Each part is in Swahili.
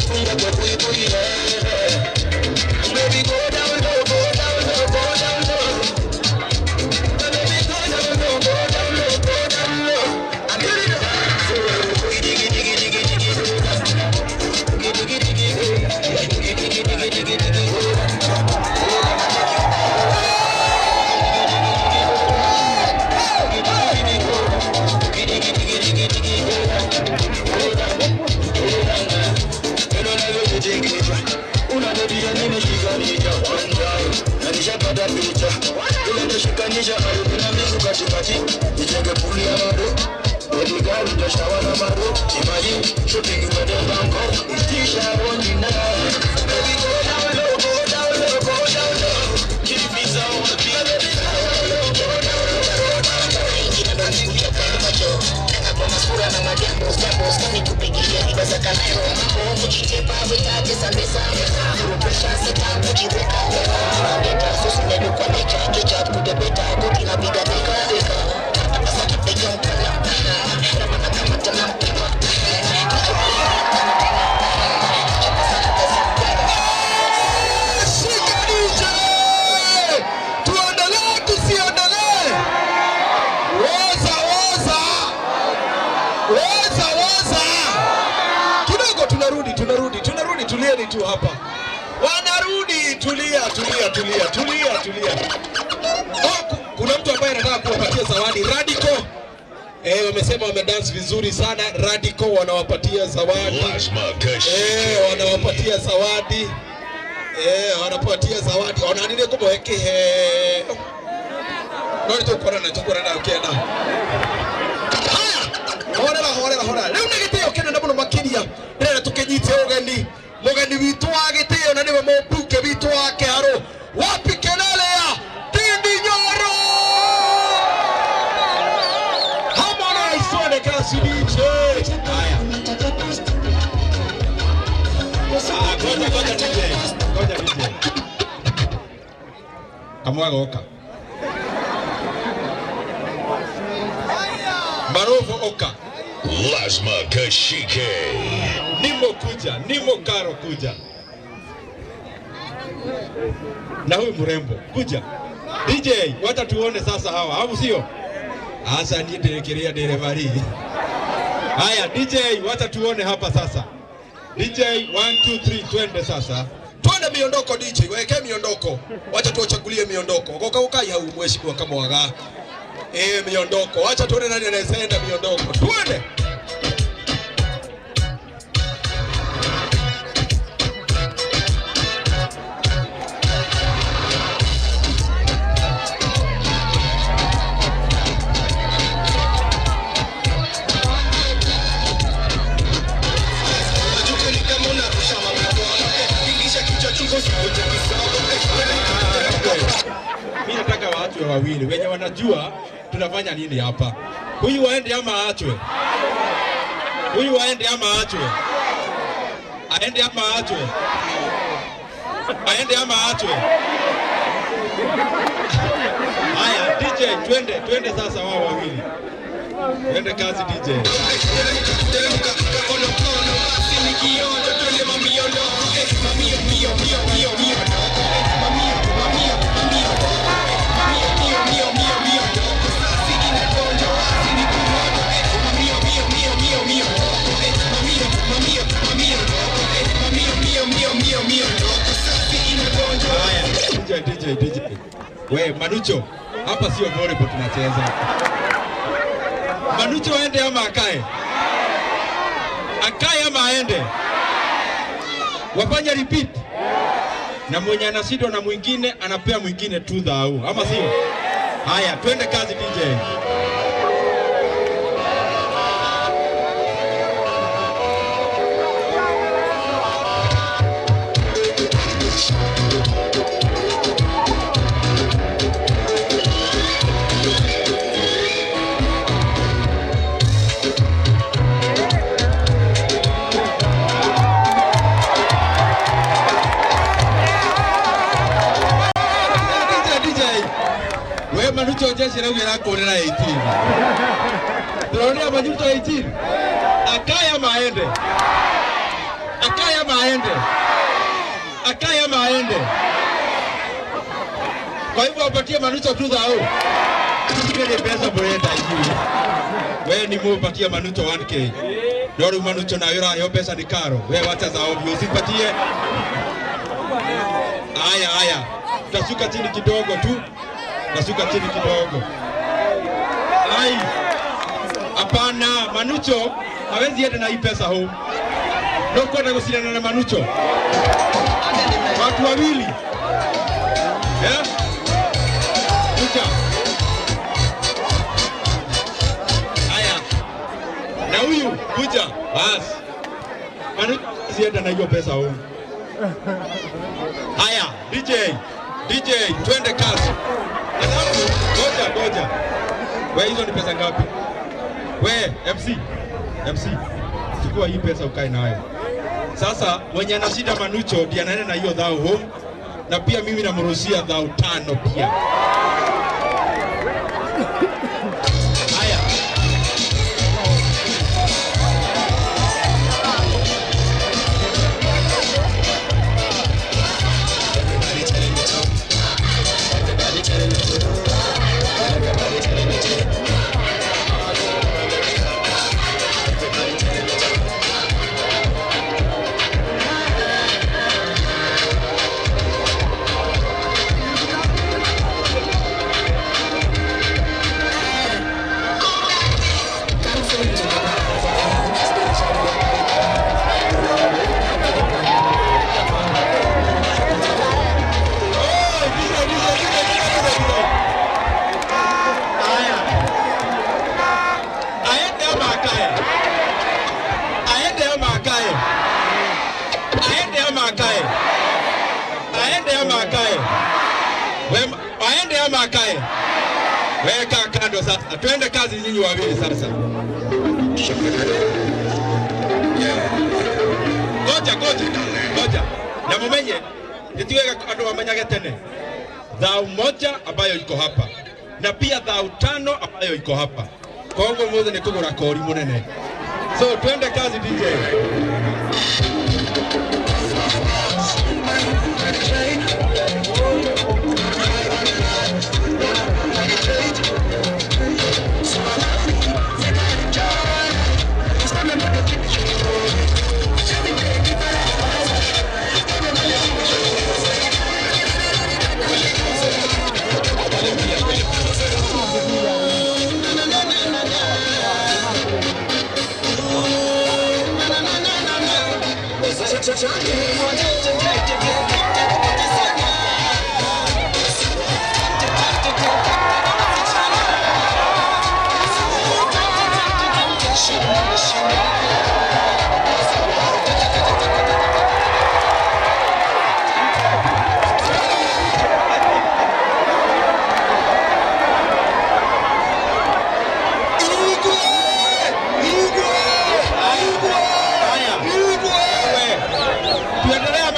Funga kwa buibui, eh. Baby, go down low, go down low, go down low. Baby, go down low, go down low, go down low. I'm ready to dance. Digi, digi, digi, digi, digi, digi, digi, digi, digi, digi, digi, digi. Nishapata picha ile ndoshikanisha ardhi na mbingu katikati, nijenge puli ya maro. Baby girl, ndoshawa na maro. Imagine shopping uende Bangkok, itisha won't. Baby, go down low, go down low, go down low. Keep me on the beat. Baby, go down low, go down low, go down low. Kwa na madembo jambo stani kupigia riba za kanairo mambo kujitepa vitaje za meza pressure sita kujiweka leta susu ndio kwa nature kicha kutebeta koti na piga deka deka sasa kipiga mkala na maana kama tena mpima. Shika DJ! Tuendelee tusiendelee? Woza woza. Woza woza. Kidogo tunarudi, tunarudi, tunarudi, tulieni tu hapa. Wanarudi, tulia, tulia, tulia, tulia, tulia. Oh, kuna mtu ambaye anataka kuwapatia zawadi Radico. Wamesema wamedance vizuri sana. Radico wanawapatia zawadi. Lazima kashike. Wanawapatia zawadi. Wanapatia zawadi. Ona nini kumuhe kiheo. No nitukorana, tukorana ukienda. Haya. Horera, horera, horera. Rĩu nĩ gĩtĩo kĩnene mũno makĩria. Ndĩrenda tũkĩnyite ũgeni. Mũgeni witũ wa gĩtĩo na nĩwe mũmbunge witũ wa Kĩharũ. Wapi kelele ya Ndindi Nyoro? Harmonize, twende kasi DJ. Haya. Ah, ngoja, ngoja DJ. Ngoja DJ. Kamwaga oka. Marovo oka. Lazima kashike. Nimo kuja, Nimo Karo kuja. Na huyu mrembo kuja. DJ, wacha tuone sasa hawa, au sio? Asa ni ndirekeria derevali. Haya DJ, wacha tuone hapa sasa. DJ 1 2 3 twende sasa. Twende miondoko DJ, weke miondoko. Wacha tuwachagulie miondoko. Goka ukai hau mheshimiwa kama waga. Miondoko. Wacha tuone nani anayesenda miondoko. Twende. Mimi nataka watu wawili wenye wanajua tunafanya nini hapa. Huyu aende ama aachwe? Huyu aende ama aachwe? Aende ama aachwe? Aende ama aachwe? Haya DJ, twende, twende sasa wao wawili. Twende kazi DJ. Haya, DJ, DJ, DJ. We, Manucho, hapa sio volleyball tunacheza. Manucho aende ama akae? Akae ama aende? Wafanye repeat. Na mwenye anashindwa na mwingine anapea mwingine 2000, ama sio? Haya, twende kazi DJ. Manucho jeshi la ugera kurira 18. Tunaona Manucho 18. Akaya maende. Akaya maende. aende? Akae ama aende? Kwa hivyo apatie Manucho tu thao. Ile pesa murenda inyuĩ. We ni mupatie Manucho 1K. No rĩu Manucho nayo ũraheo mbeca nĩ Karo. We wacha za ovyo usipatie. Haya haya. Tashuka chini kidogo tu. Tashuka chini kidogo. Ai. Hapana, Manucho hawezi enda na hii pesa home. No kwenda kushindana na Manucho. Watu wawili. Yeah? Kuja. Haya. Na huyu kuja. Bas. Manucho sienda na hiyo pesa home. Haya, DJ. DJ, twende kazi. Alafu ngoja ngoja. We, hizo ni pesa ngapi? We, MC. MC. Chukua hii pesa ukae nayo. Sasa mwenye ana shida Manucho ndiye anaenda na hiyo dhao home, na pia mimi namrushia dhao 5 pia. Haya. Haya. Aende ama akae? Aende ama akae? Aende ama akae? Aende ama akae? Aende ama akae? Weka kando sasa. Twende kazi nyinyi wawili sasa. Ngoja ngoja ngoja. Na mumenye nitiwega andu wamenyage tene. Dhao 1 ambayo iko hapa na pia dhao 5 ambayo iko hapa. Kwa hivyo mothe ni kugura kori munene. So twende kazi DJ.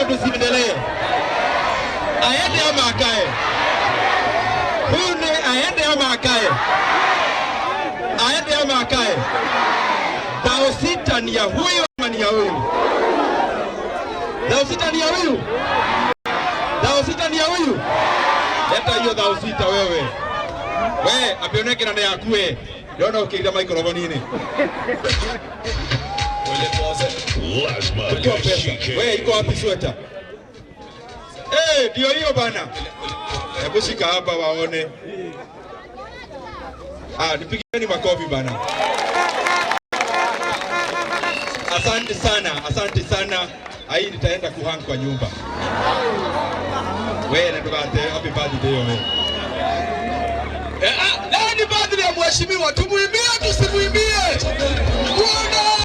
Tusiendelee. Aende ama akae? Huyu ni aende ama akae? Aende ama akae? Dhao 6 ni ya huyu ama ni ya huyu? Dhao 6 ni ya huyu? Dhao 6 ni ya huyu? Leta hiyo dhao 6 wewe. We, apioneke na yaku we. Ndona ukiiga microphone-inĩ. Lazima Chukua pesa. Kashike. We, iko wapi sweta? Ndio hiyo bana. Hebu shika hapa waone. Nipigeni makofi bana. Asante sana, asante sana. Hii nitaenda kuhang kwa nyumba. We, na tukate happy birthday wewe. Leo ni birthday ya mheshimiwa, tumuimbie tusimuimbie? Bwana!